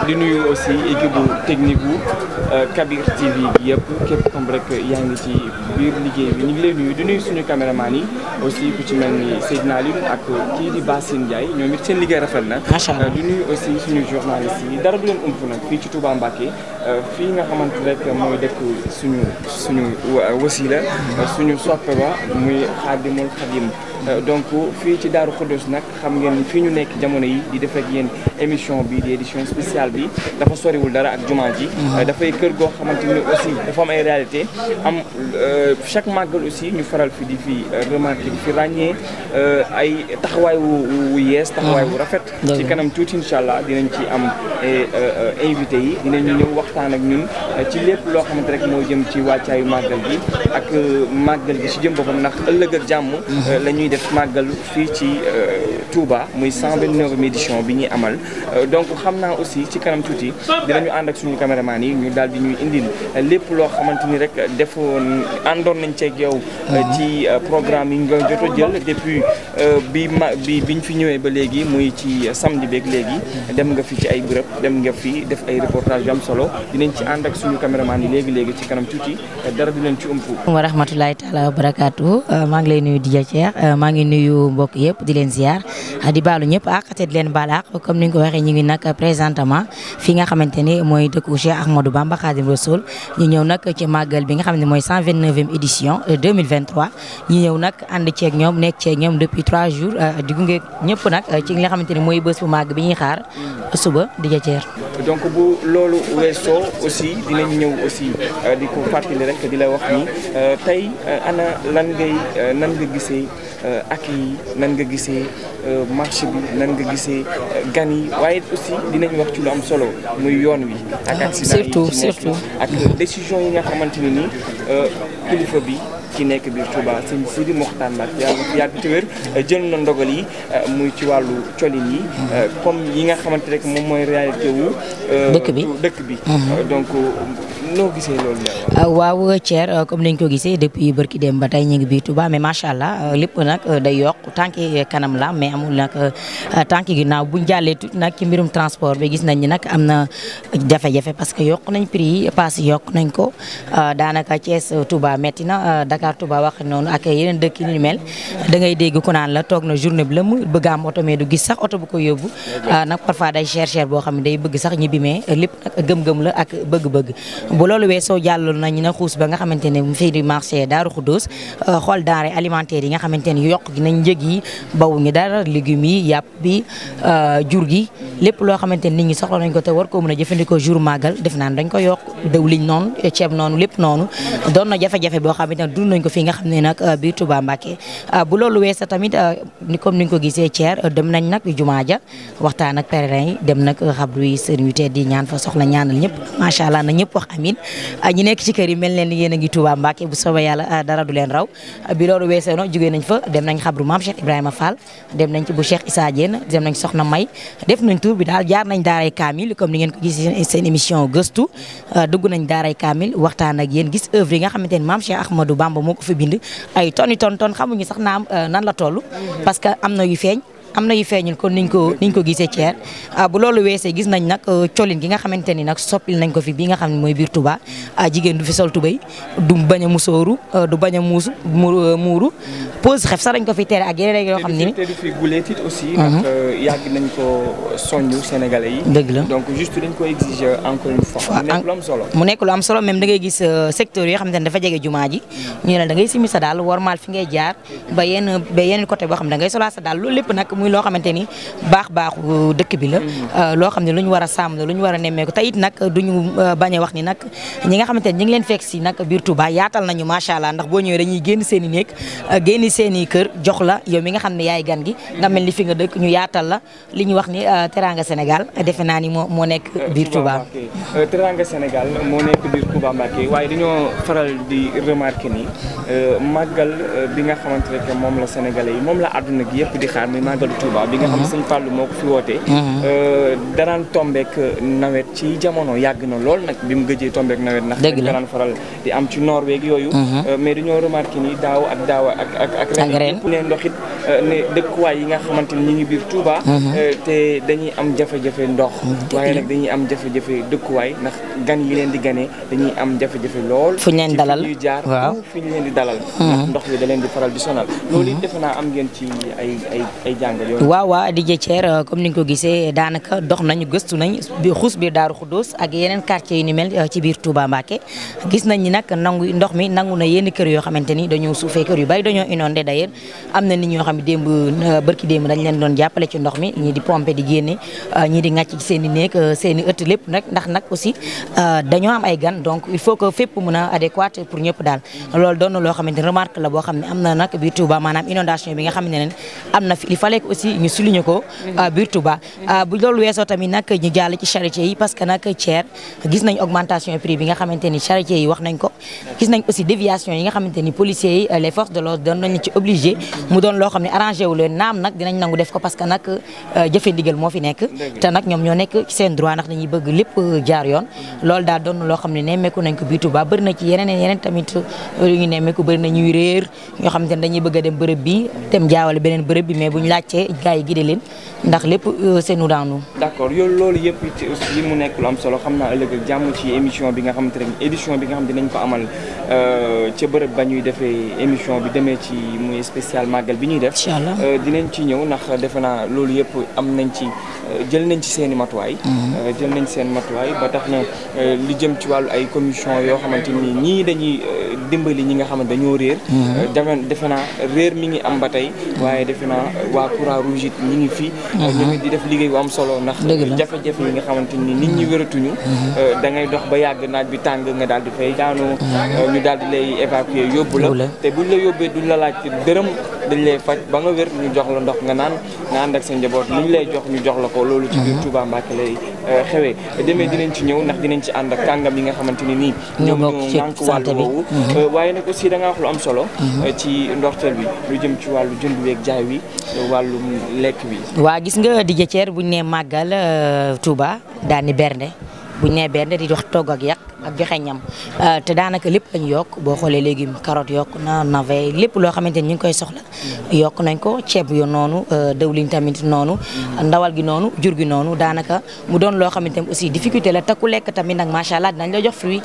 di nuyu aussi équipe technique bu Kabir TV bi yëpp képp comme rek yaa ngi ci biir liggéey bi ñu ngi lay nuyu di nuyu suñu caméraman yi aussi ku ci mel ni Seydina Lim ak kii di Bassine Ndiaye ñoom it seen liggéey rafet na. macha allah di nuyu aussi suñu journaliste yi dara du leen ump nag fii ci Touba Mbacké fii nga xamante rek mooy dëkk suñu wasila suñu soppe ba muy Xaadimul Xadim donc fii ci Daaru Xudoos nag xam ngeen fii ñu nekk jamono yi di def ak yéen émission bi di édition spéciale bi dafa soriwul dara ak jumaa ji dafay kër goo xamante ni aussi dafa am ay réalité am chaque màggal aussi ñu faral fi di fi remarqué di fi ràññee ay taxawaay wu yees taxawaay wu rafet ci kanam tuuti incha allah dinañ ci am invité yi dinañu ñëw waxtaan ak ñun ci lépp loo xamante rek moo jëm ci wàccaayu màggal gi ak màggal gi ci jëm boppam ndax ëllëg ak jàmm la ñuy def màggal fii ci Touba muy 129e édition bi ñuy amal donc xam naa aussi ci kanam tuuti dinañu ànd ak suñu caméraman yi ñu daal di ñuy indil lépp loo xamante ni rek defoon àndoon nañ ceeg yow ci programme yi nga jot a jël depuis biñ fi ñëwee ba léegi muy ci samedi beeg léegi dem nga fi ci ay bërëb dem nga fi def ay reportage yu am solo dinañ ci ànd ak suñu caméraman yi léegi ci kanam tuuti dara du leen ci ëmp. wa rahmatulahi taala wa barakaatu maa ngi lay nuyu di Cheikh maa ngi nuyu mbokk yëpp di leen ziar di baalu ñëpp ak te di leen baal ak comme ni nga ko waxee ñu ngi nag présentement fi nga xamante ni mooy dëkku Cheikh Ahmadou Bamba Khadim Rassoul ñu ñëw nag ci màggal bi nga xam ne mooy 129e édition 2023 ñu ñëw nag ànd ceeg ñoom nekk ceeg ñoom depuis 3 jours di gunge ñëpp nag ci li nga xamante ni mooy bés bu màgg bi ñuy xaar suba di Cheikh. donc bu loolu weesoo aussi dinañ ñëw aussi di ko fàttali rek di la wax ni tey ana nan nga gisee ak yi nan nga gisee marché bi nan nga gisee gan yi waaye aussi dinañ wax ci lu am solo muy yoon wi ak accident yi surtout ak décision yi nga xamante ne ni kilifa bi ki nekk biir Touba sëñ Sidi Mokhtar Mbacké yàlla fi yàgg te wér jël na ndogal yi muy ci wàllu colin yi comme yi nga xamante rek moom mooy réalité wu dëkk bi donc noo gisee loolu la waaw Thier comme nañ ko gisee depuis barki dem ba tey ñu ngi biir Touba mais macha allah lépp nag day yokk tànki kanam la mais amul nag tànki ginnaaw buñ jàllee tuuti nag ci mbirum transport bi gis nañ ni nag am na jafe-jafe parce que yokk nañ prix yi pass yokk nañ ko daanaka Thiès Touba metti na Dakar Touba wax noonu ak yeneen dëkk yi ni mel da ngay dégg ku naan la toog na journée bi la mu bëgg am oto mais du gis sax oto bu ko yóbbu nag parfois day cher boo xam ne day bëgg sax ñibbi mais lépp nag gëm-gëm la ak bëgg-bëgg bu loolu weesoo jàlloon nañu na xuus ba nga xamante ne mu fii di marché Daaru Xudoos xool denrée alimentaire yi nga xamante ne yokk gi nañ njëg yi bawuñu dara légumes yi yàpp bi jur gi lépp loo xamante ne nit ñi soxla nañ ko te war koo mën a jëfandikoo jour màggal def naan dañ ko yokk dëwliñ noonu ceeb noonu lépp noonu doon na jafe-jafe boo xamante ne dund nañ ko fi nga xam ne nag biir Touba Mbacké bu loolu weesoo tamit comme ni nga ko gisee Thier dem nañ nag jumaa ja waxtaan ak pèlerin yi dem nag xabru yi sëriñ yu tedd di ñaan fa soxla ñaanal ñëpp macha allah na ñëpp wax amin ñi nekk ci kër yi mel leen ni yéen a ngi Touba Mbacké bu soobee yàlla dara du leen raw bi loolu weesoo no jógee nañ fa dem nañ xabru maam Cheikh Ibrahima Fall dem nañ ci bu Cheikh Issa Diène dem nañ soxna May def nañ tour bi daal jaar nañ daaray kaamil comme ni ngeen ko gis seen émission gëstu dugg nañ daaray kaamil waxtaan ak yéen gis œuvre yi nga xamante ne maam Cheikh Ahmadou Bamba moo ko fi bind ay tonni ton xamuñu sax naam nan la toll parce que am na yu feeñ am na yu feeñul kon niñ ko gisee Thier bu loolu weesee gis nañ nag colin gi nga xamante ni nag soppil nañ ko fi bi nga xam ne mooy biir Touba jigéen du fi sol tubéy du bañ a musóoru du bañ a muuru pose xef sax dañ ko fi tere ak yeneen yoo xam ne te du fi guleet it aussi ndax yàgg nañ ko soññu sénégalais yi dëgg la donc juste dañ ko exiger encore une fois mu nekk lu am solo même da ngay gis secteur yoo xamante ne dafa jege jumaa ji ñu ne da ngay simi sa daal warmaal fi ngay jaar ba yenn côté boo xam ne da ngay solaa sa daal loolu lépp nag muy loo xamante ni baaxu dëkk bi la loo xam ne lu ñu war a sàmm la lu ñu war a nemmeeku te it nag duñu bañ a wax ni nag ñi nga xamante ni ñi ngi leen fekk si nag biir Touba yaatal nañu macha allah ndax boo ñëwee dañuy génn seen i néeg génn seen i kër jox la yow mi nga xam ne yaay gan gi nga mel ni fi nga dëkk ñu yaatal la li ñu wax ni Teranga Sénégal defe naa ni moo nekk biir Touba. Teranga Sénégal moo nekk biir Touba Mbacké waaye dañoo faral di remarquer ni màggal bi nga xamante ne moom la sénégalais yi moom la àdduna gi yëpp di xaar muy màggalu Touba bi nga xam ne sëñ Fallou moo ko fi wootee danaan tombeek nawet ci jamono yàgg na lool nag bi mu gëjee tombeek nawet ndax danaan faral di am ci Norvège yooyu mais dañoo remarqué ni daaw ak ren ne ndox it ne dëkkuwaay yi nga xamante ni ñi ngi biir Touba te dañuy am jafe-jafe ndox waaye nag dañuy am jafe-jafe dëkkuwaay ndax gan yi leen di ganee dañuy am jafe-jafe lool fu ñu leen dalal ci jaar fi ñu leen di dalal ndax ndox bi da leen di faral di sonal loolu it defe naa am ngeen ci ay jàngal yooyu waaw DJ Thier comme ni nga ko gisee daanaka dox nañu gëstu nañ bi xuus biir Daaru Xuddoos ak yeneen quartier yu ni mel ci biir Touba Mbacké gis nañ ni nag ndox mi nangu na yenn kër yoo xamante ni dañoo suufee kër yu bari dañoo inondé d'ailleurs am na nit ñoo xam ne démb bërki démb dañ leen doon jàppale ci ndox mi ñii di pomper di génne ñii di ngàcc ci seen i néeg seen i ëtt lépp nag ndax nag aussi dañoo am ay gan donc il faut que fépp mën a adéquat pour ñëpp daal loolu doon na loo xamante ni remarque la boo xam ne am na nag biir Touba maanaam inondation bi nga xam ne am na fi il fallait que aussi ñu souligner ko biir Touba bu loolu weesoo tamit nag ñu jàll ci charité yi parce que nag Thier gis nañ augmentation prix bi nga xamante ni charité yi wax nañ ko gis nañ aussi déviation yi nga xamante ni policiers yi les forces de l'ordre doon nañ ci obligé mu doon loo xam ne arrangé wu leen naam nag dinañ nangu def ko parce que nag jëfe ndigal moo fi nekk te nag ñoom ñoo nekk ci seen droit ndax dañuy bëgg lépp jaar yoon loolu daal doon loo xam ne nemmeeku nañ ko biir Touba bëri na ci yeneen tamit yu ñu nemmeeku bëri na ñuy réer ñoo xamante ne dañuy bëgg a dem bërëb bi dem jaawale beneen bërëb bi mais bu ñu laajtee gars yi gide leen ndax lépp c'est nous dans nous. d'accord yow loolu yëpp aussi mu nekk lu am solo xam naa ëllëg ak jàmm ci émission bi nga xamante ne édition bi nga xam dinañ ko amal ca bërëb ba ñuy defee émission bi demee ci muy spécial màggal bi ñuy def. incha allah dinañ ci ñëw ndax defe naa loolu yëpp am nañ ci jël nañ ci seen i matuwaay. jël nañ seen matuwaay ba tax na li jëm ci wàllu ay commission yoo xamante ni ñii dañuy dimbali ñi nga xamante dañoo réer. defe naa réer mi ngi am ba tey waaye defe naa waa Croix-Rouge it ñi ngi fi. ñu ngi di def liggéey bu am solo ndax jafe-jafe yi nga xamante ni nit ñi wératuñu da ngay dox ba yàgg naaj bi tàng nga daal di fay daanu ñu daal di lay évacuer yóbbu la te buñ la yóbbee duñ la laaj dërëm dañ lay faj ba nga wér ñu jox la ndox nga naan nga ànd ak sa njaboot li ñu lay jox ñu jox la ko loolu ci biir Touba Mbacké lay xewee demee dinañ ci ñëw ndax dinañ ci ànd ak kàngam yi nga xamante ni nii ñoom ñoo nànk wàllu woowu waaye nag aussi da nga wax lu am solo ci ndorteel bi lu jëm ci wàllu jënd weeg jaay wi wàllu lekk bi gis nga DJ Thier buñ ne màggal Touba daal ni bernde buñ ne bernde di wax togg ak yàq ak joxe ñam te daanaka lépp lañ yokk boo xoolee léegi carotte yokk na navet lépp loo xamante ni ñu ngi koy soxla yokk nañ ko ceeb yo noonu dëwlin tamit noonu ndawal gi noonu jur gi noonu daanaka mu doon loo xamante ni aussi difficulté la te ku lekk tamit nag macha allah dinañ la jox fruit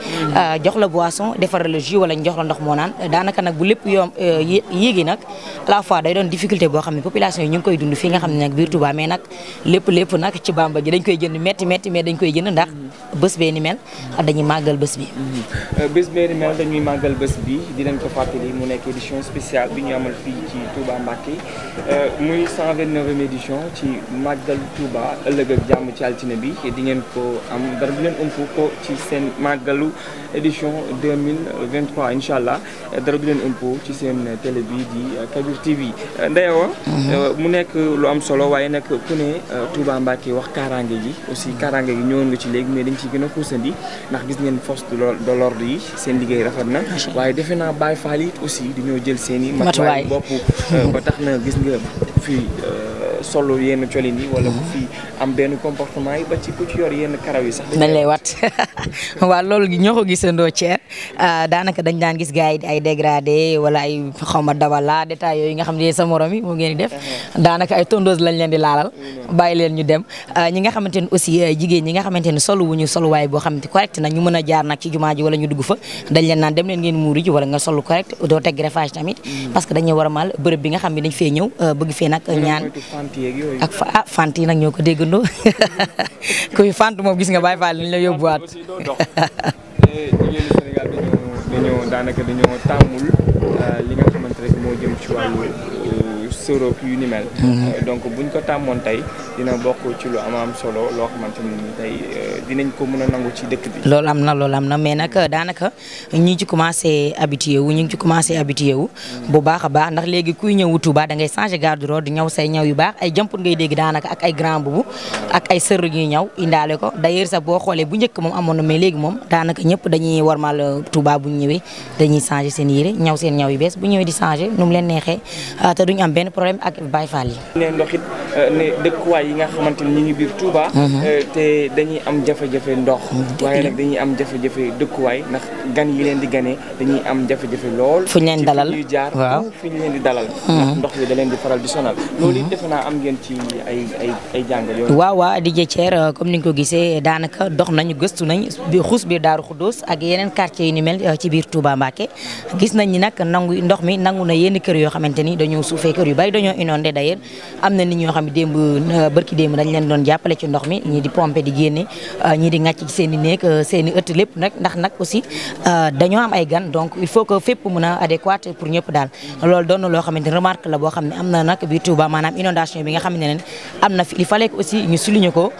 jox la boisson defaral la jus wala ñu jox la ndox moo naan daanaka nag bu lépp yom yéegi nag à la fois day doon difficulté boo xam ne population yi ñu ngi koy dund fii nga xam ne nag biir Touba mais nag lépp nag ci Bamba ji dañ koy jënd métti mais dañ koy jënd ndax bés bee ni mel dañuy màggal bés bi. bés bee ni mel dañuy màggal bés bi di leen ko fàttali mu nekk édition spéciale bi ñu amal fii ci Touba Mbacké muy 129e édition ci màggal Touba ëllëg ak jàmm ci altine bi di ngeen ko am dara du leen ëmp ko ci seen màggalu édition 2023 incha allah dara du leen ëmp ci seen télé bi di Kabir TV Ndeyewa mu nekk lu am solo waaye nag ku ne Touba Mbacké wax kaaraange ji aussi kaaraange gi ñëwoon nga ci léegi mais dañ ciy gën a xuusandi ndax gis ngeen force de l'ordre yi seen liggéey rafet na waaye defe naa Baye Fall it aussi dañoo jël seen i matuwaay bopp ba tax na gis nga fii solo yenn colin yi wala bu fi am benn comportement yi ba ci ku ci yor yenn karaw yi sax dañ lay wat waaw loolu gi ñoo ko gisandoo Thier daanaka dañ daan gis gars yi ay dégradé wala ay xawma dawala détails yooyu nga xam ne sa morom yi moo ngeen di def daanaka ay tondeuse lañ leen di laalal bàyyi leen ñu dem ñi nga xamante ne aussi jigéen ñi nga xamante ne solu wuñu soluwaay boo xamante correct nag ñu mën a jaar nag ci jumaa ji wala ñu dugg fa dañ leen naan dem leen ngeen muuru ji wala nga solu correct doo teg greffage tamit parce que dañuy war a mal bërëb bi nga xam ne dañ fee ñëw bëgg fee nag ñaan ak fant yi nag ñoo ko déggandoo kuy fant moom gis nga Baye Fall lañ la yóbbuwaat. jigéenu Sénégal dañoo tàmmul li nga xamante rek moo jëm ci wàllu sërop yu ni mel. donc buñ ko tàmmoon tey dina bokk ci lu am solo loo xamante ni tey dinañ ko mën a nangu ci dëkk bi. loolu am na mais nag daanaka ñi ci commencé habitué wu ñu ngi ci commencé habitué wu. bu baax a baax ndax léegi kuy ñëw Touba da ngay changer garde-robe di ñëw say ñaw yu baax ay jàmput ngay dégg daanaka ak ay grand boubou ak ay sër ñuy ñaw indaale ko d'ailleurs sax boo xoolee bu njëkk moom amoon na mais léegi moom daanaka ñëpp dañuy warmal Touba bu ñu ñëwee dañuy changer seen yére ñaw seen ñaw yu bees bu ñëwee di changer nu mu leen neexee te duñ am benn problème ak Baye Fall yi. ne ndox it ne dëkkuwaay yi nga xamante ni ñu ngi biir Touba. te dañuy am jafe-jafe ndox. waaye nag dañuy am jafe-jafe dëkkuwaay ndax gan yi leen di ganee dañuy am jafe-jafe lool. fu ñu leen dalal ci fi ñuy jaar fi ñu leen di dalal. ndax ndox bi da leen di faral di sonal. loolu it defe naa am ngeen ci ay jàngal yooyu. waaw DJ Thier comme ni nga ko gisee daanaka dox nañu gëstu nañ xuus biir Daaru Xuddoos ak yeneen quartier yu ni mel ci biir Touba Mbacké gis nañ ni nag ndox mi nangu na yenn kër yoo xamante ni dañoo suufee kër yu bari dañoo inondé d'ailleurs am na nit ñoo xam ne bërki démb dañ leen doon jàppale ci ndox mi ñii di pomper di génne ñii di ngàcc ci seen i néeg seen i ëtt lépp nag ndax nag aussi dañoo am ay gan donc il faut que fépp mën a adéquat pour ñëpp daal loolu doon na loo xamante ni remarque la boo xam ne am na nag biir Touba maanaam inondation bi nga xam ne am na fi il fallait que aussi ñu souligner ko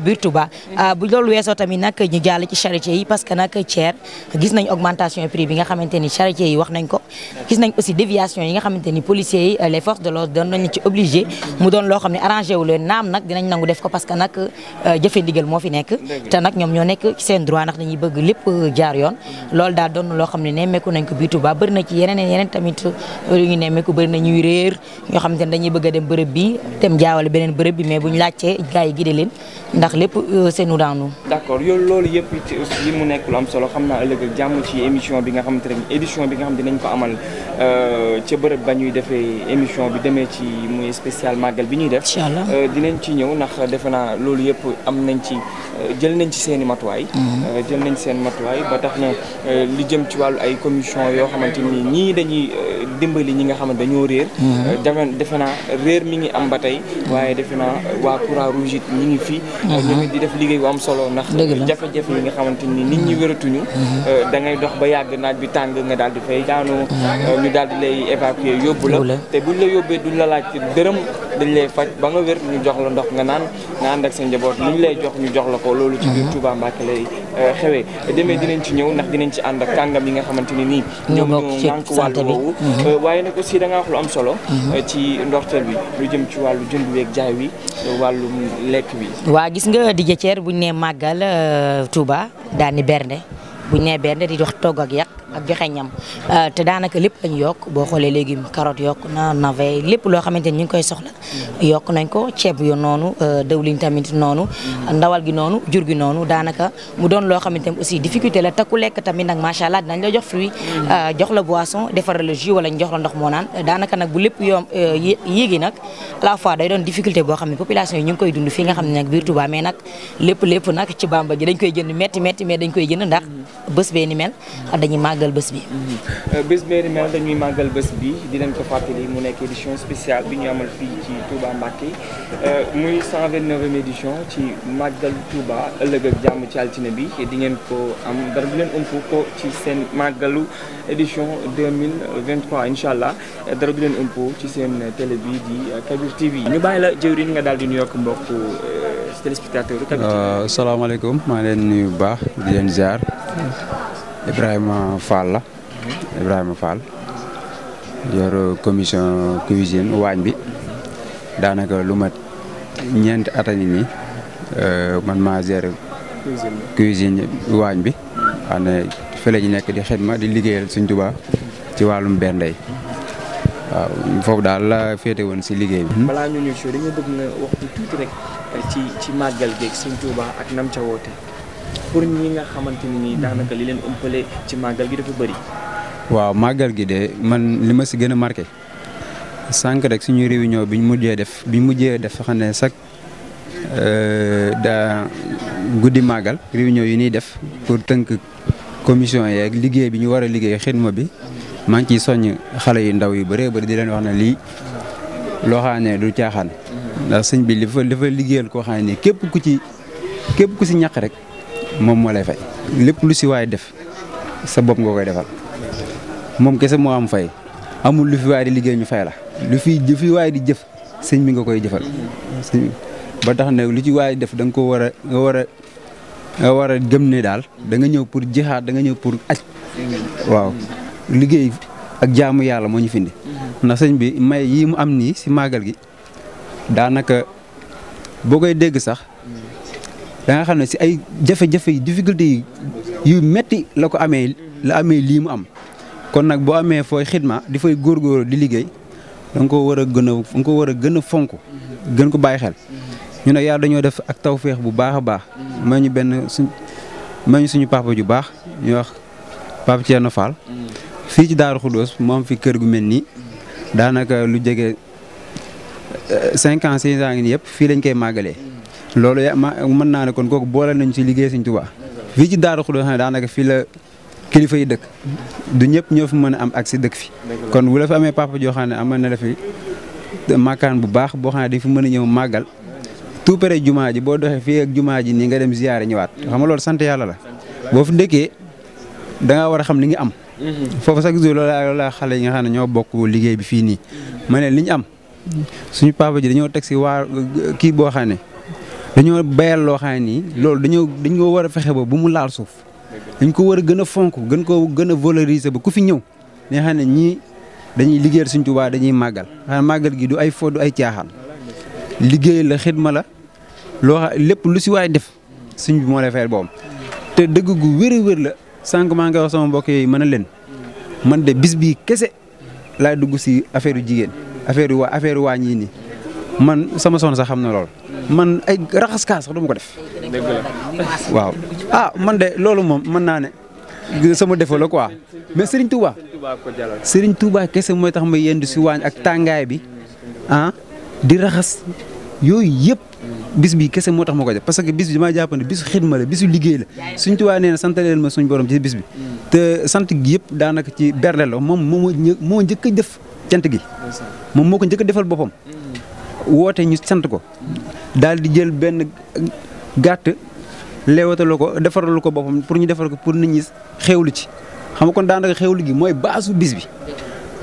biir Touba bu loolu weesoo tamit nag ñu jàll ci charité yi parce que nag Thier gis nañ augmentation prix bi nga xamante ni charité yi wax nañ ko gis nañ aussi déviation yi nga xamante ni policiers yi les forces de l'ordre doon nañu ci obligé mu doon loo xam ne arrangé wu leen naam nag dinañ nangu def ko parce que nag jëfe ndigal moo fi nekk te nag ñoom ñoo nekk ci seen droit ndax dañuy bëgg lépp jaar yoon loolu daal doon loo xam ne nemmeeku nañ ko biir Touba bëri na ci yeneen tamit yu ñu nemmeeku bëri na ñuy réer ñoo xamante ne dañuy bëgg a dem bërëb bi dem jaawale beneen bërëb bi mais buñ laajtee gars yi gide leen ndax lépp c'est nous dans nous. d'accord yow loolu yëpp it aussi mu nekk lu am solo xam naa ëllëg ak jàmm ci émission bi nga xamante ne édition bi nga xam dinañ ko amal ca bërëb ba ñuy defee émission bi demee ci muy spécial màggal bi ñuy def. incha allah dinañ ci ñëw ndax defe naa loolu yëpp am nañ ci jël nañ ci seen i matuwaay. jël nañ seen matuwaay ba tax na li jëm ci wàllu ay commission yoo xamante ni ñii dañuy dimbali ñi nga xamante dañoo réer. defe naa réer mi ngi am ba tey waaye defe naa waa Croix-Rouge it ñi ngi fi. ñoom it di def liggéey bu am solo ndax jafe-jafe yi nga xamante ni nit ñi wératuñu da ngay dox ba yàgg naaj bi tàng nga daal di fay daanu ñu daal di lay évacuer yóbbu la te buñ la yóbbee duñ la laaj dërëm dañ lay faj ba nga wér ñu jox la ndox nga naan nga ànd ak sa njaboot liñ lay jox ñu jox la ko loolu ci biir Touba Mbacké lay xewee demee dinañ ci ñëw ndax dinañ ci ànd ak kàngam yi nga xamante ni nii ñoom ñoo nànk wàllu woowu waaye nag aussi da nga wax lu am solo ci ndorteel bi lu jëm ci wàllu jënd weeg jaay wi wàllu lekk bi waa gis nga DJ Thier buñ nee màggal Touba daal ni bernde buñ nee bernde di wax togg ak yàq ak joxe ñam te daanaka lépp lañu yokk boo xoolee légume carotte yokk na navet lépp loo xamante ni ñu ngi koy soxla yokk nañ ko ceeb yu noonu dëwlin tamit noonu ndawal gi noonu jur gi noonu daanaka mu doon loo xamante ni aussi difficulté la te ku lekk tamit nag macha allah dinañ la jox fruit jox la boisson defaral la jus wala ñu jox la ndox moo naan daanaka nag bu lépp yoom yéegi nag à la fois day doon difficulté boo xam ne population yi ñu ngi koy dund fii nga xam ne nag biir Touba mais nag lépp nag ci Bamba ji dañ koy jënd métti mais dañ koy jënd ndax bés bee ni mel dañuy màggal bés bi. bés bee ni mel dañuy màggal bés bi di leen ko fàttali mu nekk édition spéciale bi ñu amal fii ci Touba Mbacké muy 129e édition ci màggal Touba ëllëg ak jàmm ci altine bi di ngeen ko am dara du leen ëmp ko ci seen màggalu édition 2023 incha allah dara du leen ëmp ci seen télé bi di Kabir TV. ñu bàyyi la jëwriñ nga daal di nuyu ak mbokk téléspectateur Kabir TV. salaamaaleykum maa ngi leen nuyu bu baax di leen ziar. Ibrahima Fall la Ibrahima Fall yor commission cuisine waañ bi daanaka lu mat ñeenti at a ngi nii man maa gère cuisine waañ bi xam ne fële ñu nekk di xidma di liggéeyal Sëñ Tuubaa ci wàllum bernde yi waaw foofu daal la féete woon si liggéey bi. balaa ñu ñëw si dañoo bëgg nga wax tuuti rek ci màggal geeg Sëñ Tuubaa ak nam ca woote. pour ñi nga xamante ni daanaka li leen ëmpale ci màggal gi dafa bëri. waaw màggal gi de man li ma si gën a marqué sànq rek suñu réunion bi ñu mujjee def xam ne chaque da guddi màggal réunion yi ñuy def pour tënk commission yeeg liggéey bi ñu war a liggéey xidma bi maa ngi ciy soññ xale yu ndaw yu bëree bëri di leen wax ne lii loo xam ne du caaxaan. ndax sëñ bi li fa liggéeyal koo xam ne képp ku si ñàkk rek. moom moo lay fay lépp lu si waay def sa bopp nga koy defal moom kese moo am fay amul lu fi waay di liggéey ñu fay la lu fi waay di jëf sëñ bi nga koy jëfal ba tax ne lu ci waay def da nga ko nga war a gëm ne daal da nga ñëw pour jixaat da nga ñëw pour aj waaw liggéey ak jaamu yàlla moo ñu findi ndax sëñ bi may yi mu am nii si màggal gi daanaka boo koy dégg sax da nga xam ne si ay jafe-jafe yi difficulté yu metti la amee lii mu am kon nag boo amee fooy xidma di fay góorgóorlu di liggéey da nga ko war a gën a da nga ko war a gën a fonk gën ko bàyyi xel ñu ne yàlla dañoo def ak tawféex bu baax a baax may ñu suñu papa ju baax ñu wax Papa Thierno Fall fii ci Daaru Xudoos moom fi kër gu mel nii daanaka lu jege 5 ans 6 ans ngi nii yëpp fii lañ koy màggalee loolu mën naa ne kon kooku boole nañu ci liggéey Sëñ Tuubaa fii ci Daaru Xudoos daanaka fii la kilifa yi dëkk du ñëpp ñoo fi mën a am ak si dëkk fi kon bu la fi amee papa joo xam ne amal na la fi makkaan bu baax boo xam ne dañ fi mën a ñëw màggal tout près jumaa ji boo doxee fii ak jumaa ji nii nga dem ziyaare ñëwaat xam nga loolu sant yàlla la boo fi dëkkee da ngaa war a xam li nga am foofu chaque jour loolu la xale yi nga xam ne ñoo bokk liggéey bi fii nii ma ne li ñu am suñu papa ji dañoo teg si waa kii boo xam ne dañoo bayal loo xam ne nii loolu dañ ko war a fexe ba bu mu laal suuf dañ ko war a gën a fonk gën ko gën a valoriser ba ku fi ñëw nga xam ne ñii dañuy liggéeyal Sëñ Tuubaa dañuy màggal xam màggal gi du ay fo du ay caaxaan liggéey la xidma la loo xam lépp lu si waay def suñ bi moo lay fayal boppam te dëgg gu wér la sànq maa ngi wax sama mbokk yi mën a leen man de bis bii kese laay dugg si affaire yu jigéen affaire waañ yi nii man sama soxna sax xam na lool man ay raxas kaas sax du ma ko def. waaw man de loolu moom mën naa ne sama défaut la quoi mais Serigne Touba kese mooy tax ma yendu si waañ ak tàngaay bi di raxas yooyu yëpp bis bi kese moo tax ma ko def parce que bis bi damaa jàpp ne bisu xidma la bisu liggéey la Sëñ Tuubaa nee na sant leen ma suñu borom ci bis bi te sant gi yëpp daanaka ci bernde la moom moo njëkk a def cant gi moom moo ko njëkk a defal boppam woote ñu sant ko daal di jël benn gàtt leewataloo ko defaral ko boppam pour ñu defal ko pour nit ñi xewlu ci xam nga kon daanaka xewlu gi mooy baasu bis bi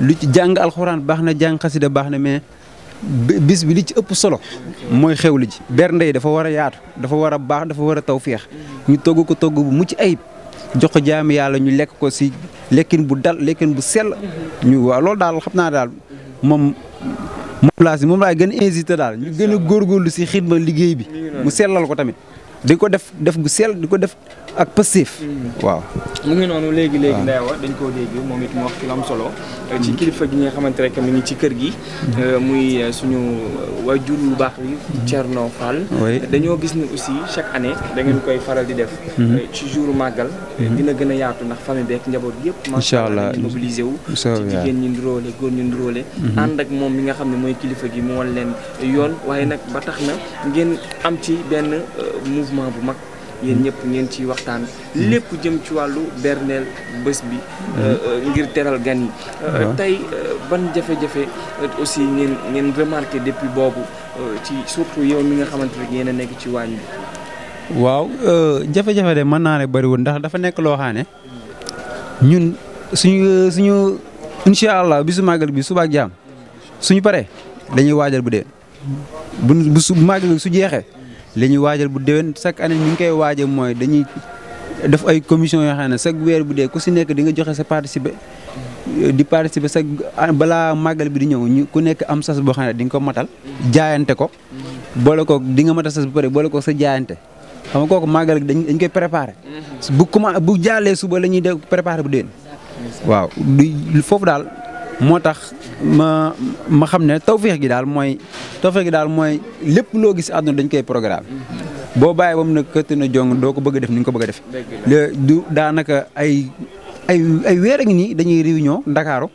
lu ci jàng alxuraan baax na jàng xasida baax na mais bis bi li ci ëpp solo mooy xewlu ji bernde yi dafa war a yaatu dafa war a baax dafa war a tawféex ñu togg ko togg bu mucc ayib jox ko jaami yàlla ñu lekk ko si lekkin bu dal lekkin bu sell ñu waaw loolu daal xam naa daal moom moom laay gën a incité daal ñu gën a góorgóorlu si xidma liggéey bi mu sellal ko tamit di ko def gu sell di ko def ak passif waaw mu ngi noonu léegi Ndeyawa dañ koo dégg moom it mu wax ci lu am solo ci kilifa gi nga xamante rek mi ngi ci kër gi muy suñu waajur yu baax bi Thierno Fall dañoo gis ni aussi chaque année da ngeen koy faral di def ci jour màggal dina gën a yaatu ndax famille beek njaboot gi yëpp macha allah mobilisé wu ci jigéen ñi nduróole góor ñi nduróole ànd ak moom mi nga xam ne mooy kilifa gi mu wan leen yoon waaye nag ba tax na ngeen am ci benn mouvement bu mag yéen ñëpp ngeen ci waxtaan lépp jëm ci wàllu berneel bés bi ngir teral gan yi tey ban jafe-jafe aussi ngeen remarqué depuis boobu ci surtout yow mi nga xamante ne yéen a nekk ci waañ bi waaw jafe-jafe de mën naa ne bëriwul ndax dafa nekk loo xam ne ñun suñu incha allah bisu màggal bi suba ak jaam suñu paree dañuy waajal bu dee bu su màggal su jeexee li ñuy waajal bu déwén chaque année ñu ngi koy waajal mooy dañuy def ay commission yoo xam ne chaque weer bu dee ku si nekk di nga joxe sa participer chaque balaa màggal bi di ñëw ñu ku nekk am sas boo xam ne di nga ko matal jaayante ko boole ko di nga matal sas bu pare boole ko sa jaayante xam nga kooku màggal dañ koy préparé bu jàllee suba la ñuy def préparé bu déwén waaw foofu daal moo tax ma xam ne tawféex gi daal mooy lépp loo gis àdduna dañ koy programme boo bàyyi ba mu ne këtt na jong doo ko bëgg a def ni nga ko bëgg a def du daanaka ay weer a ngi nii dañuy réunion Ndakaaru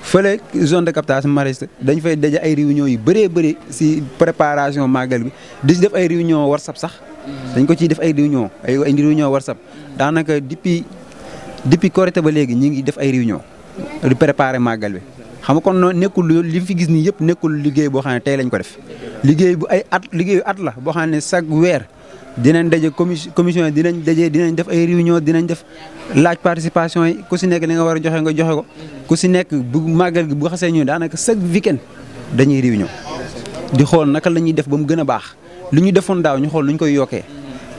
fële zone de captation maraîchère dañ fay daje ay réunion yu bëree bëri si préparation màggal bi di si def ay réunion WhatsApp sax dañ ko ciy def ay réunion WhatsApp daanaka depuis Korité ba léegi ñi ngi def ay réunion di préparer màggal bi xam nga kon noonu nekkul li fi gis nii yëpp nekkul liggéey boo xam ne tey lañ ko def liggéeyu at la boo xam ne chaque weer dinañ daje commission yi dinañ def ay réunion dinañ def laaj participation yi ku si nekk li nga war a joxe nga joxe ko ku si nekk bu màggal gi bu xasee ñëw daanaka chaque weekend dañuy réunion di xool naka la ñuy def ba mu gën a baax li ñu defoon daaw ñu xool nu ñu koy yokkee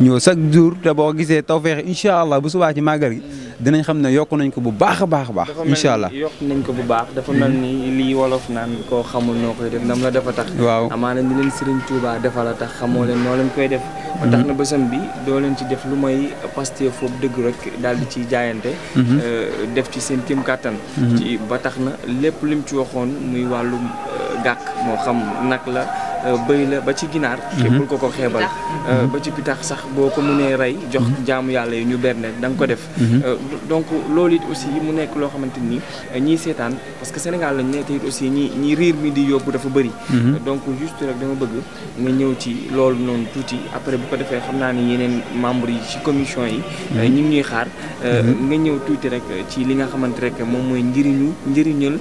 ñëw chaque jour te boo gisee tawfeex incha allah bu subaa ci màggal gi dinañ xam ne yokk nañ ko bu baax a baax a baax incha allah yokk nañ ko bu baax dafa mel ni lii wolof naan koo xamul noo koy def ndam la dafa tax waaw amaana ni leen Serigne Touba defal a tax xamoo leen noo leen koy def ba tax na bësam bi doo leen ci def lu may Pastef foofu dëgg rek daal di ciy jaayante def ci seen kéem kàttan ci ba tax na lépp lim ci waxoon muy wàllum gàkk moo xam nag la bëy la ba ci ginaar bul ko xeebal ba ci pitax sax boo ko mënee rey jox jaamu yàlla yi ñu berne da nga ko def donc loolu it aussi mu nekk loo xamante ni ñiy seetaan parce que Sénégal lañ nekk it aussi ñi riir mi di yóbbu dafa bëri donc juste rek dama bëgg nga ñëw ci loolu noonu tuuti après bu ko defee xam naa ni yeneen membres yi ci commission yi ñu ngi ñuy xaar nga ñëw tuuti rek ci li nga xamante rek moom mooy njëriñal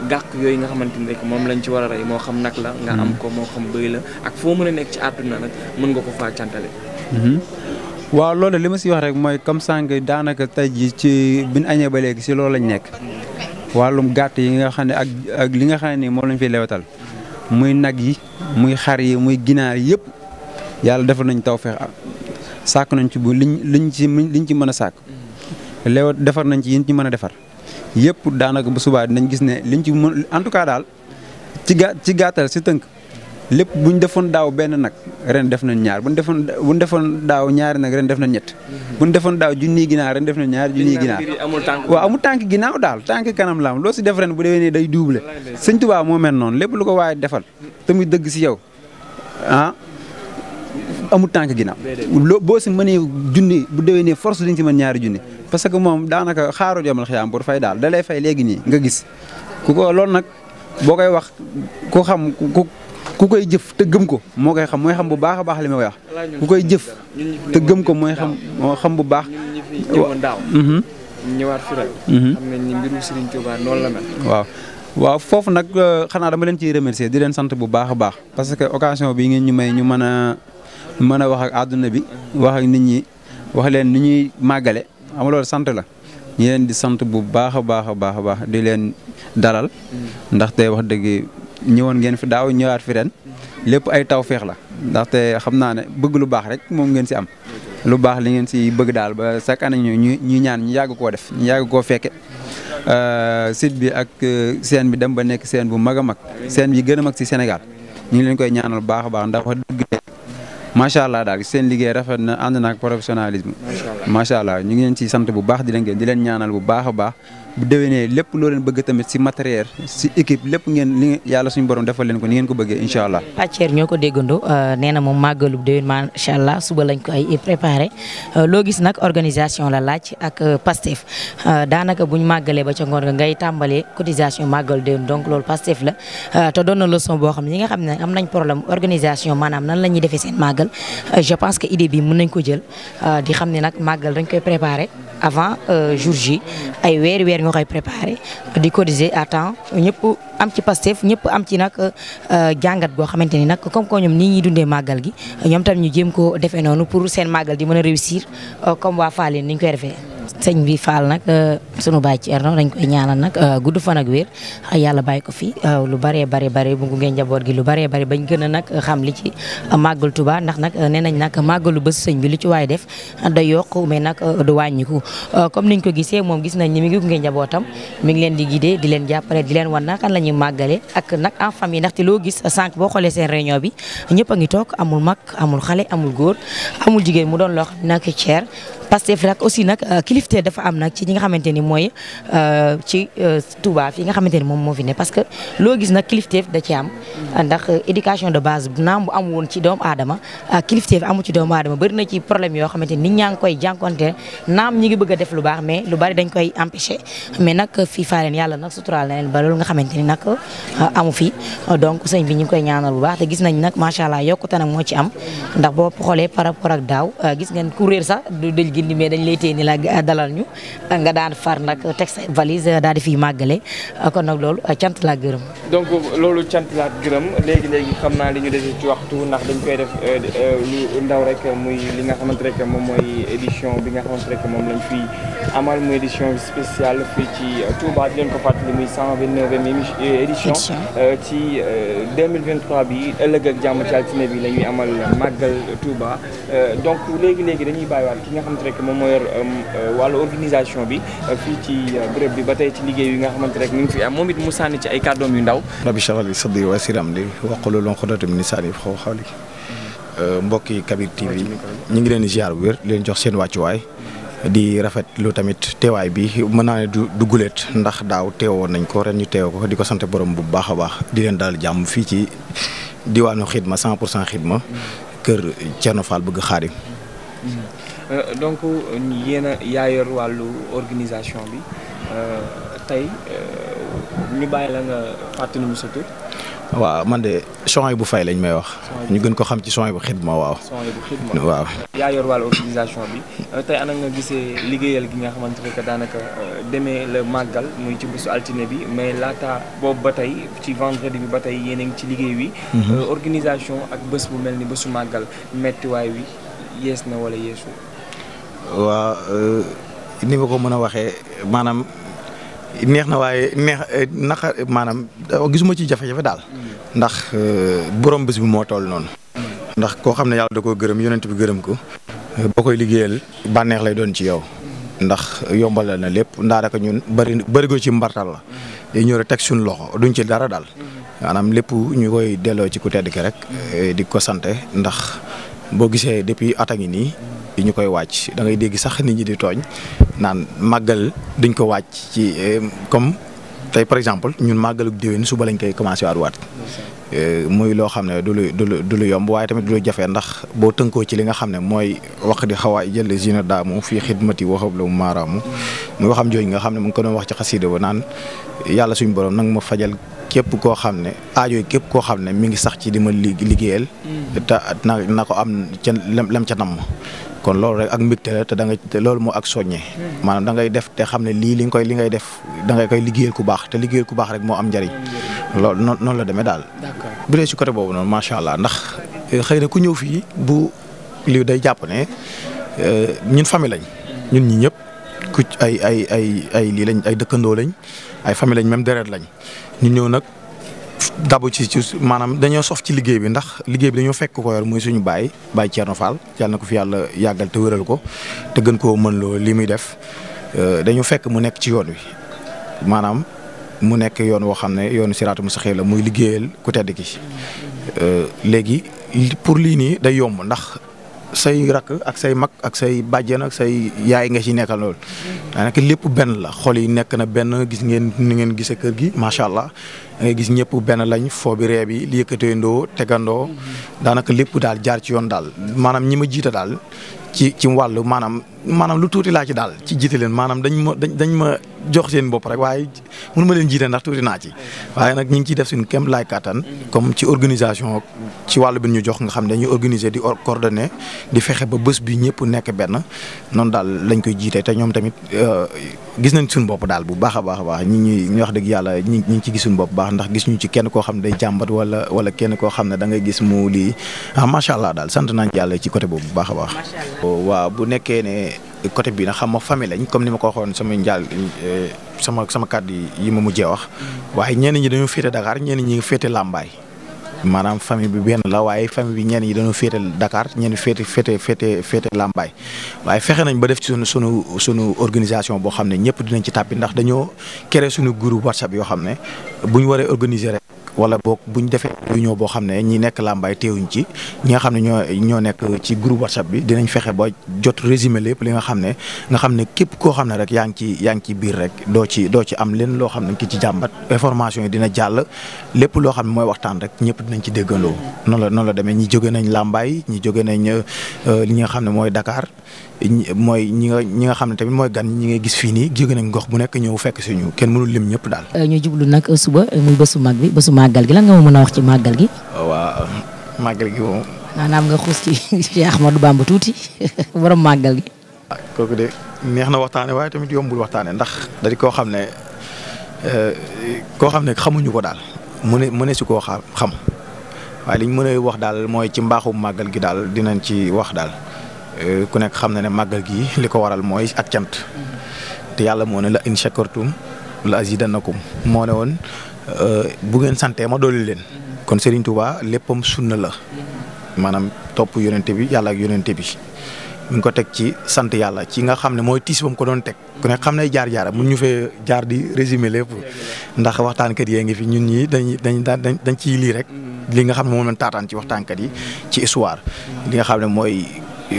gàkk yooyu nga xamante ni rek moom lañ ci war a rey moo xam nag la nga am ko moo xam bëy la ak foo mën a nekk ci àdduna nag mën nga ko faa cantale waaw loolu li ma si wax rek mooy comme sànq daanaka tey ji ci bi ñu añee ba léegi si loolu lañ nekk wàllum gàtt yi nga xam ne ak li nga xam ne nii moom lañ fiy lewetal muy nag yi muy xar yi muy ginaar yi yëpp yàlla defal nañ tawfeex sàkk nañ ci bu liñ ci mën a sàkk lewet defar nañ ci yiñ ci mën a defar yëpp daanaka bu subaa dinañ gis ne liñ ci mën en tout cas daal ci gàttal si tënk lépp bu ñu defoon daaw benn nag ren def nañ ñaar bu ñu defoon daaw ñaari nag ren def nañ ñett bu ñu defoon daaw junniy ginaar ren def nañ ñaari junniy ginaar waaw amul tànk ginnaaw daal tànk kanam la am loo si def ren bu déwénee day doublé sëñ Tuubaa moo mel noonu lépp lu ko waaye defal te muy dëgg si yow amul tànk ginnaaw boo si mënee junni bu déwénee force dañ si mën ñaari junni parce que moom daanaka xaaru jomal xiyaam pour fay daal da lay fay léegi nii nga gis ku ko loolu nag boo koy wax ku xam ku koy jëf te gëm ko moo koy xam mooy xam bu baax a baax li may wax ku koy jëf te gëm ko mooy xam bu baax. ñëwaat fi rek. xam nañ ni mbiru Serigne Touba noonu la mel. waaw foofu nag xanaa dama leen ciy remercier di leen sant bu baax a baax parce que occasion bi ngeen ñu may ñu mën a wax ak àdduna bi wax ak nit ñi wax leen ni ñuy màggale xam loolu sant la. ñi leen di sant bu baax a baax a baax a baax di leen dalal ndaxte wax dëgg ñëwoon ngeen fi daaw ñëwaat fi ren lépp ay tawfeex la ndaxte xam naa ne bëgg lu baax rek moom ngeen si am lu baax li ngeen si bëgg daal ba chaque année ñu ñaan ñu yàgg koo def ñu yàgg koo fekke site bi ak scène bi dem ba nekk scène bu mag a mag scène bi gën a mag si Sénégal ñu ngi leen koy ñaanal bu baax a baax ndax wax dëgg macha allah daal seen liggéey rafet na ànd na ak professionnalisme macha allah ñu ngi leen ci sant bu baax di leen ñaanal bu baax a baax bu déwénee lépp loo leen bëgg tamit si matériel si équipe lépp ngeen li yàlla suñu borom defal leen ko ni ngeen ko bëggee incha allah. Pàcceer ñoo ko déggandoo nee na moom màggalu déwén macha allah suba lañ ko ay préparé loo gis nag organisation la laaj ak Pastef daanaka buñ màggalee ba ca ngoon nga ngay tàmbalee cotisation màggalu déwén donc loolu Pastef la te doon na leçon boo xam ne ñi nga xam ne am nañ problème organisation maanaam nan la ñuy defee seen màggal je pense que idée bi mën nañ ko jël di xam ne nag màggal dañ koy préparé avant jour J ay weer nga koy préparé di cotiser à temps ñëpp am ci Pastef ñëpp am ci nag jàngat goo xamante ni nag comme que ñoom nii ñuy dundee màggal gi ñoom tam ñu jéem ko defee noonu pour seen màggal di mën a réussir comme waa Fallène ni ñu koy defee. sëñ bi Fall nag sunu baay Thierno dañ koy ñaanal nag gudd fan ak wér yàlla bàyyi ko fi lu bëree bëri bu ngeen njaboot gi lu bëree bëri bañ gën a nag xam li ci màggal Touba ndax nag nee nañ nag màggalu bés sëñ bi lu ci waay def da yokk mais nag du wàññiku comme niñ ko gisee moom gis nañ ni mi ngi gunge njabootam mi ngi leen di guider di leen jàppale di leen wan naka la ñuy màggale ak nag en famille ndaxte loo gis sànq boo xoolee seen réunion bi ñëpp a ngi toog amul mag amul xale amul góor amul jigéen mu doon loo xam nag cher Pastef nag aussi nag kilifte dafa am nag ci ñi nga xamante ni mooy ci Touba fii nga xamante ni moom moo fi ne parce que loo gis nag kilifteef da ci am ndax éducation de base naam bu am woon ci doomu aadama kilifteef amu ci doomu aadama bëri na ci problème yoo xamante ni nit ñaa ngi koy jànkonte naam ñi ngi bëgg a def lu baax mais lu bari dañ koy empêcher mais nag fii Fallène yàlla nag suturaal na leen ba loolu nga xamante ni nag amu fi donc sëñ bi ñu ngi koy ñaanal bu baax te gis nañ nag macha allah yokkute nag moo ci am ndax boo xoolee par rapport ak daaw gis ngeen ku réer sax du dëj gindi mais dañ lay téye ni la dalal ñu nga daan far nag teg sa valise daal di fiy màggale kon nag loolu cant laa gërëm. donc loolu cant laa gërëm gërëm léegi xam naa li ñu dese ci waxtu ndax dañ koy def lu ndaw rek muy li nga xamante rek moom mooy édition bi nga xamante rek moom lañ fi amal muy édition spéciale fii ci Touba di leen ko fàttali muy 129e édition ci 2023 bi ëllëg ak jàmm ci altine bi la ñuy amal màggal Touba donc léegi dañuy bàyyiwaat ki nga xamante rek moom moo yor wàllu organisation bi fii ci bërëb bi ba tey ci liggéey yi nga xamante rek mi ngi fi am moom it mu sànni ci ay kàddoom yu ndaw. rabbi shrah li sadri wa yassir amri wahlul uqdatan min lisani yafqahu qawli. mbokki Kabir TV ñu ngi leen di ziar bu wér leen jox seen wàccuwaay di rafetlu tamit teewaay bi mën naa ne du guléet ndax daaw teewoon nañ ko ren ñu teew ko di ko sant borom bu baax a baax di leen daal jàmm fii ci diwaanu xidma 100% xidma kër Thierno Fall bëgg Xaadim. donc yéen a yaa yor wàllu organisation bi tey ñu bàyyi la nga fàttali ñu sa tur. waaw man de Souhaïbou Faye lañ may wax. ñu gën ko xam ci Souhaïbou xidma waaw. Souhaïbou xidma waaw. yaa yor wàllu organisation bi tey ana nga gisee liggéeyal gi nga xamante ne que daanaka demee la màggal muy ci bésu altine bi mais laata boobu ba tey ci vendredi bi ba tey yéen a ngi ci liggéey wi. organisation ak bés bu mel ni bésu màggal mettiwaay wi yees na wala yeesu. waaw ni ma ko mën a waxee maanaam neex na waaye naka maanaam gisuma ci jafe-jafe daal. ndax borom bés bi moo toll noonu. ndax koo xam ne yàlla da koo gërëm yonent bi gërëm ko boo koy liggéeyal bànneex lay doon ci yow ndax yombal na lépp ndaanaka ñun bëri ko ci mbartal la day ñëw rek teg suñu loxo duñ ci dara daal maanaam lépp ñu koy delloo ci ku tedd ki rek di ko sante ndax boo gisee depuis at a ngi nii ñu koy wàcc da ngay dégg sax nit ñi di tooñ naan màggal duñ ko wàcc ci comme tey par exemple ñun màggalu déwén suba lañ koy commencé waat muy loo xam ne du lu yomb waaye tamit du lu jafe ndax boo tënkoo ci li nga xam ne mooy wax di xawaay jël zina daamu fii xidmati waxab la mu maaraamu muy waxam jooju nga xam ne mu ngi ko doon wax ci xasida ba naan yàlla suñu borom nag ma fajal képp koo xam ne aajooy képp koo xam ne mi ngi sax ci di ma liggéeyal te na ko am ca lam ca namm kon loolu rek ak mbégte la te loolu moo ak soññe maanaam da ngay def te xam ne li ngay def da ngay koy liggéeyal ku baax te liggéeyal ku baax rek moo am njariñ loolu noonu la demee daal. bu dee ci côté boobu noonu macha allah ndax xëy na ku ñëw fii bu li day jàpp ne ñun famille lañ ñun ñi ñëpp ku ay lii lañ ay dëkkandoo lañ ay famille lañ même deret lañ ñu ñëw nag dabu ci maanaam dañoo sof ci liggéey bi ndax liggéey bi dañoo fekk ko yor muy suñu baay Thierno Fall yàlla na ko fi yàlla yàggal te wéral ko te gën koo mën loo li muy def dañoo fekk mu nekk ci yoon wi maanaam mu nekk yoon woo xam ne yoonu siraatu mustaqiim la muy liggéeyal ku tedd ki léegi pour lii nii day yomb ndax say rakk ak say mag ak say bàjjen ak say yaay nga ci nekkal loolu daanaka lépp benn la xol yi nekk na benn gis ngeen ni ngeen gisee kër gi macha allah da ngay gis ñëpp benn lañ foo bi ree bi li yëkkateendoo tegandoo daanaka lépp daal jaar ci yoon daal maanaam ñi ma jiita daal ci wàllu maanaam lu tuuti laa ci daal ci jiite leen maanaam dañ ma jox seen bopp rek waaye mënu ma leen jiite ndax tuuti naa ci waaye nag ñu ngi ciy def suñu kem laay kattan comme ci organisation ci wàllu bi ñu jox nga xam ne dañuy organiser di coordonner di fexe ba bés bi ñëpp nekk benn noonu daal lañ koy jiite te ñoom tamit gis nañ suñu bopp daal bu baax a baax ñu wax dëgg yàlla ñi ngi ci gis suñu bopp baax ndax gis ñu ci kenn koo xam ne day jàmbat wala kenn koo xam ne da ngay gis mu lii macha allah daal sant nañ yàlla ci côté boobu bu baax a baax. waaw bu nekkee ne côté bi nag xam ma famille lañ comme ni ma ko waxoon sama njaal sama kàddu yi ma mujjee wax waaye ñenn ñi dañoo féete Dakar ñenn ñi féete Lambaay maanaam famille bi benn la waaye famille bi ñenn ñi dañoo féete Dakar ñenn féete Lambaay waaye fexe nañ ba def ci sunu organisation boo xam ne ñëpp dinañ ci tàbbi ndax dañoo créé suñu groupe WhatsApp yoo xam ne bu ñu waree organiser rek wala boog bu ñu defee réunion boo xam ne ñi nekk Lambaay teewuñ ci ñi nga xam ne ñoo nekk ci groupe WhatsApp bi dinañ fexe ba jot résumé lépp li nga xam ne képp koo xam ne rek yaa ngi ci biir rek doo ci am leen loo xam ne ki ci jàmbat information yi dina jàll lépp loo xam ne mooy waxtaan rek ñëpp dinañ ci déggandoo noonu la demee ñi jóge nañ Lambaay ñi jóge nañ li nga xam ne mooy Dakar mooy ñi nga xam ne tamit mooy gan ñi ngay gis fii nii jóge nañ gox bu nekk ñëw fekk suñu kenn mënul lim ñëpp daal. ñu jublu nag suba muy bésu mag bi bésu màggal gi lan nga ma mën a wax ci màggal gi. waaw màggal gi moom. maanaam nga xuus ci Cheikh Ahmadou Bamba tuuti borom màggal gi. kooku de neex na waxtaane waaye tamit yombul waxtaane ndax da di koo xam ne xamuñu ko daal mu ne si koo xam waaye liñ mën a wax daal mooy ci mbaaxu màggal gi daal dinañ ci wax daal ku nekk xam na ne màggal gi li ko waral mooy ak cant te yàlla moo ne la in shakartum la azidannakum moo ne woon bu ngeen santee ma dolli leen kon Serigne Touba léppam sunna la maanaam topp yonente bi yàlla ak yonente bi mi ngi ko teg ci sant yàlla ci nga xam ne mooy tiis ba mu ko doon teg ku nekk xam ne jaar-jaara mun ñu fee jaar di résumer lépp ndax waxtaankat yee ngi fi ñun ñii dañ ciy lii rek li nga xam ne moom lañ taataan ci waxtaankat yi ci histoire li nga xam ne mooy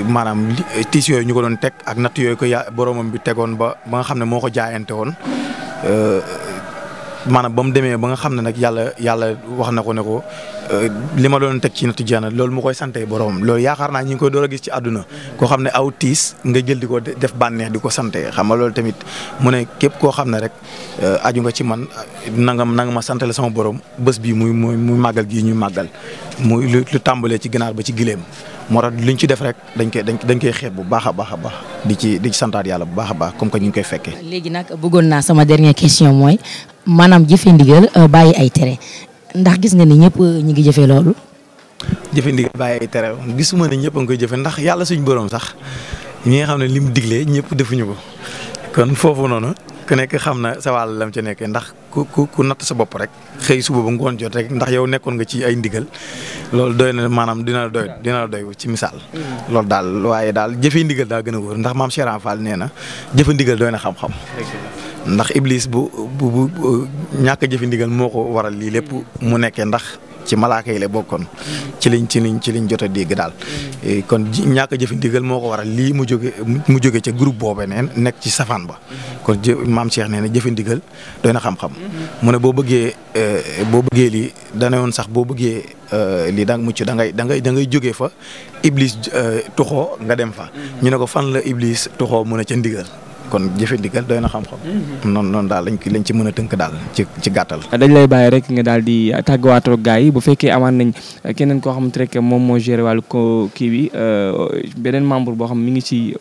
maanaam tiis yooyu ñu ko doon teg ak natt yooyu ko boromam bi tegoon ba nga xam ne moo ko jaayante woon maanaam ba mu demee ba nga xam ne nag yàlla wax na ko ne ko li ma doon teg ci nattu jeex na loolu mu koy sante boromam loolu yaakaar naa ñi ngi koy door a gis ci àdduna koo xam ne aw tiis nga jël di ko def bànneex di ko sante xam nga loolu tamit mu ne képp koo xam ne rek aju nga ci man nanga ma santale sama borom bés bii muy màggal gii ñuy màggal muy lu tàmbalee ci ginaar ba ci gileem moo tax liñ ci def rek dañ koy xeeb bu baax a baax a baax di ci santaat yàlla bu baax a baax comme que ñu ngi koy fekkee. léegi nag bëggoon naa sama dernière question mooy maanaam jëfe ndigal bàyyi ay tere ndax gis nga ni ñëpp ñu ngi jëfee loolu. jëfe ndigal bàyyi ay tere gisuma ne ñëpp a ngi koy jëfe ndax yàlla suñ borom sax ñi nga xam ne lim diglee ñëpp defuñu ko kon foofu noonu ku nekk xam na sa wàll lam ca nekkee ndax ku natt sa bopp rek xëy suba ba ngoon jot rek ndax yow nekkoon nga ci ay ndigal loolu doy na maanaam dina la doy ci misaal. loolu daal waaye daal jëfe ndigal daa gën a wóor ndax maam Cheikh Fall nee na jëfe ndigal doy na xam-xam. ndax Iblis bu ñàkk a jëfe ndigal moo ko waral lii lépp mu nekkee ndax ci malaaka yi la bokkoon ci liñ jot a dégg daal kon ñàkk a jëfe ndigal moo ko waral lii mu jóge ca groupe boobee neen nekk ci safaan ba kon maam Cheikh nee na jëfe ndigal doy na xam-xam mu ne boo bëggee lii dana woon sax boo bëggee lii da nga mucc da ngay jógee fa Iblis tuxoo nga dem fa ñu ne ko fan la Iblis tuxoo mu ne ca ndigal kon jëfe ndigal doy na xam-xam. noonu daal lañ ci mën a tënk daal ci gàttal. dañ lay bàyyi rek nga daal di tàggawaatoo gars yi bu fekkee amaan nañ keneen koo xamante rek moom moo géré wàllu kii bi beneen membre boo xam mi ngi ci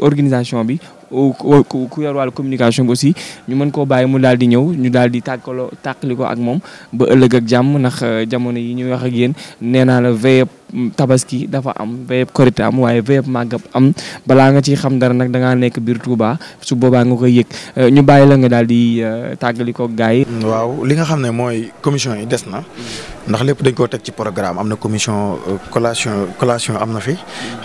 organisation bi. ku yor wàllu communication bi aussi ñu mën koo bàyyi mu daal di ñëw ñu daal di tàqali ko ak moom ba ëllëg ak jàmm ndax jamono yi ñuy wax ak yéen nee naa la veilleb tabaski dafa am veilleb korité am waaye veilleb màggab am balaa nga ciy xam dara nag da ngaa nekk biir Touba su boobaa nga koy yëg ñu bàyyi la nga daal di tàggali ko gars yi. waaw li nga xam ne mooy commission yi des na ndax lépp dañ koo teg ci programme am na commission collation am na fi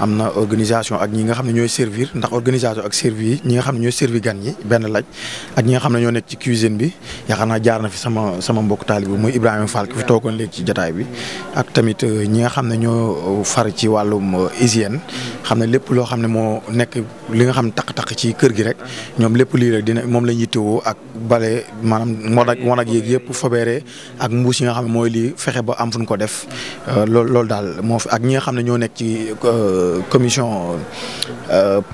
am na organisation ak ñi nga xam ne ñooy servir ndax organisation ak servir ñi nga xam ne ñooy servi gan ñi benn laaj ak ñi nga xam ne ñoo nekk ci cuisine bi yaakaar naa jaar na fi sama mbokk taalibe muy Ibrahima Fall ki fi toogoon léegi ci jotaay bi ak tamit ñi nga xam ne ñoo far ci wàllum hygiène xam ne lépp loo xam ne moo nekk li nga xam ne taq-taq ci kër gi rek ñoom lépp lii rek moom la ñuy yittewoo ak bale maanaam wan ak yéeg yëpp fobeere ak mbuus yi nga xam ne mooy lii fexe ba am fu ñu ko def loolu daal moo fi ak ñi nga xam ne ñoo nekk ci commission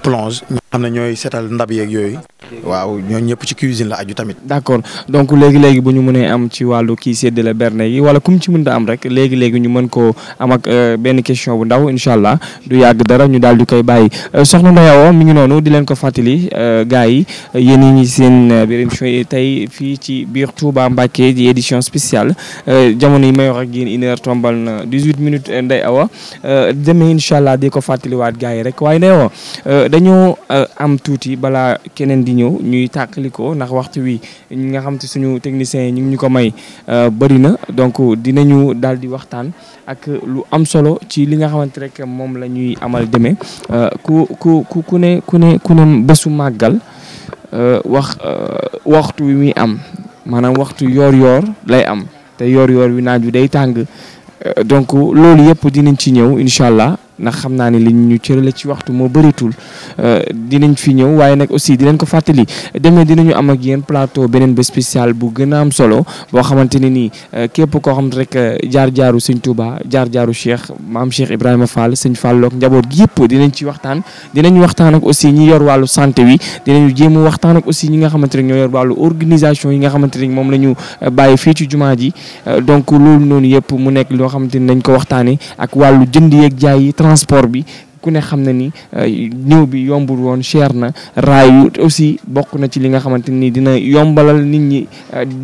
plonge ñi nga xam ne ñooy seetal ndab yeeg yooyu waaw ñooñu ñëpp ci cuisine la aju tamit. d'accord donc léegi bu ñu mënee am ci wàllu kii séddale berne yi wala kum ci mën a am rek léegi ñu mën koo am ak benn question bu ndaw incha allah du yàgg dara ñu daal di koy bàyyi soxna Ndeye Awa mi ngi noonu di leen ko fàttali gars yi yéen ñi seen biir émission yi tey fii ci biir Touba Mbacké di édition spéciale jamono yi may wax ak yéen 1h tombal na 18 minutes Ndeye Awa demee incha allah di ko fàttaliwaat gars yi rek waaye Ndeye Awa dañoo am tuuti balaa keneen di ñëw ñuy tàqaliko ndax waxtu wi ñi nga xam te suñu techniciens yi ñu ngi ñu ko may bëri na donc dinañu daal di waxtaan ak lu am solo ci li nga xamante rek moom la ñuy amal demee ku ne bésu màggal waxtu wi muy am maanaam waxtu yoor lay am te yoor wi naaj wi day tàng donc loolu yëpp dinañ ci ñëw incha allah ndax xam naa ne li ñu cërale ci waxtu moo bëritul dinañ fi ñëw waaye nag aussi di leen ko fàttali demee dinañu am ak yéen plateau beneen ba spécial bu gën a am solo boo xamante ne nii képp koo xam rek jaar-jaaru sëñ Touba jaar-jaaru maam Cheikh Ibrahima Fall sëñ Fall ak njaboot gi yëpp dinañ ci waxtaan dinañ waxtaan ak aussi ñi yor wàllu santé wi dinañu jéem a waxtaan ak aussi ñi nga xamante ne ñoo yor wàllu organisation yi nga xamante ne moom la ñu bàyyi fii ci jumaa ji donc loolu noonu yëpp mu nekk loo xamante ni nañ ko waxtaanee ak wàllu jënd yeeg jaay yi transport bi ku ne xam na ni ñëw bi yombul woon cher na raayu aussi bokk na ci li nga xamante ni dina yombalal nit ñi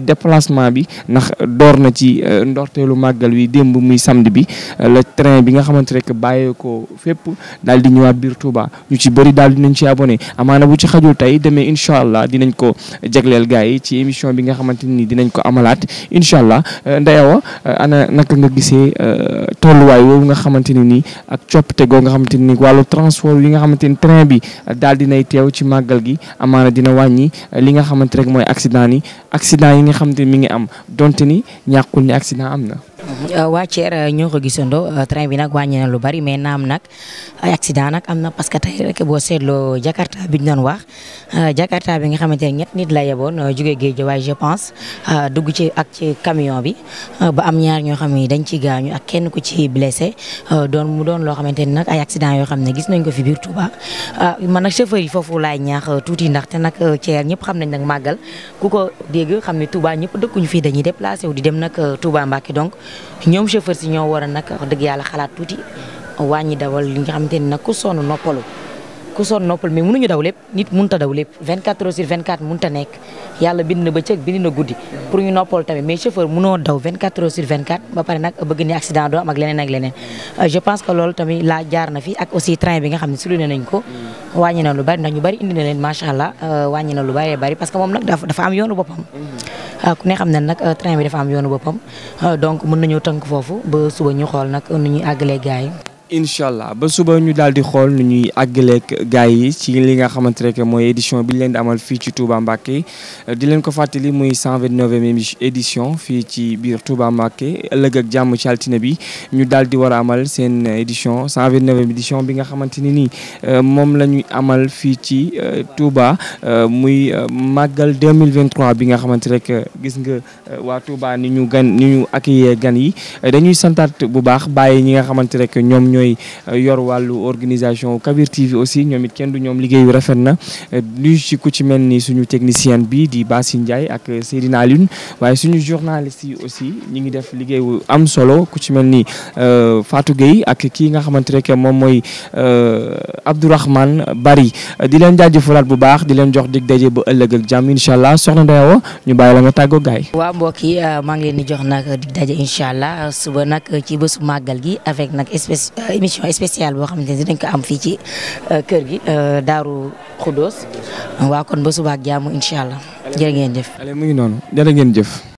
déplacement bi ndax door na ci ndorteelu màggal wi démb muy samedi bi le train bi nga xamante rek bàyyee ko fépp daal di ñëwaat biir Touba ñu ci bëri daal dinañ ci abonné amaana bu ci xajul tey demee incha allah dinañ ko jagleel gars yi ci émission bi nga xamante ni dinañ ko amalaat incha allah Ndeye Awa ana naka nga gisee tolluwaay woowu nga xamante ni nii ak coppite goo nga xamante ni wàllu transport yi nga xamante ni train bi daal dinay teew ci màggal gi amaana dina wàññi li nga xamante rek mooy accident yi nga xamante ni mi ngi am donte ni ñàkkul ni accident am na. waa Thier ñoo ko gisandoo train bi nag wàññi na lu bari mais naam nag ay accident nag am na parce que tey rek boo seetloo Jakarta bi ñu doon wax Jakarta bi nga xamante ne ñett nit la yeboon jógee Guédiawaye je pense dugg ci camion bi ba am ñaar ñoo xam ne dañ ci gaañu ak kenn ku ci blessé mu doon loo xamante ni nag ay accident yoo xam ne gis nañ ko fi biir Touba man nag chauffeur yi foofu laay ñaax tuuti ndaxte nag Thier ñëpp xam nañ nag màggal ku ko dégg xam ne Touba ñëpp dëkkuñu fii dañuy déplacé wu di dem nag Touba Mbacké donc ñoom chauffeur si ñoo war a nag wax dëgg yàlla xalaat tuuti wàññi dawal li nga xamante ni nag ku sonn noppal mais mënuñu daw lépp nit mënut a daw lépp 24 heures sur 24 mënut a nekk yàlla bind na bëccëg bind na guddi pour ñu noppal tamit mais chauffeur mënoo daw 24 heures sur 24 ba pare nag bëgg ni accident doo am ak leneen je pense que loolu tamit laa jaar na fi ak aussi train bi nga xam ne souligné nañ ko wàññi na lu bari ndax ñu bari indi na leen macha allah wàññi na lu bari parce que moom nag dafa am yoonu boppam ku ne xam ne nag train bi dafa am yoonu boppam donc mën nañoo tënk foofu ba suba ñu xool nag nu ñuy àggalee gars yi. incha allah ba suba ñu daal di xool nu ñuy àggaleeg gars yi ci li nga xamante rek mooy édition bi ñu leen di amal fii ci Touba Mbacké di leen ko fàttali muy 129e édition fii ci biir Touba Mbacké ëllëg ak jàmm ci altine bi ñu daal di war a amal seen édition 129e édition bi nga xamante ni nii moom la ñuy amal fii ci Touba muy màggal 2023 bi nga xamante rek gis nga waa Touba ni ñu accueillir gan yi dañuy santaat bu baax bàyyi ñi nga xamante rek ñoom ñooy yor wàllu organisation Kabir TV aussi ñoom it kenn du ñoom liggéeyu rafet na lu ci ku ci mel ni suñu technicien bi di Bassi Ndiaye ak Seydina Alioune waaye suñu journaliste yi aussi ñi ngi def liggéeyu am solo ku ci mel ni Fatou Gueye ak kii nga xamante rek moom mooy Abdourahmane Bari di leen jaajëfalaat bu baax di leen jox dig daje ba ëllëg ak jàmm incha allah soxna Ndeye Awa ñu bàyyi la nga tàggoo gaay waaw mbokk yi maa ngi leen di jox nag dig daje incha allah suba nag ci bésu màggal gi avec nag émission spéciale boo xamante ne dinañ ko am fii ci kër gi Daaru Khoudoss waaw kon ba suba ak jàmm incha allah jërë ngeen jëf. mu ngi noonu jërë ngeen jëf.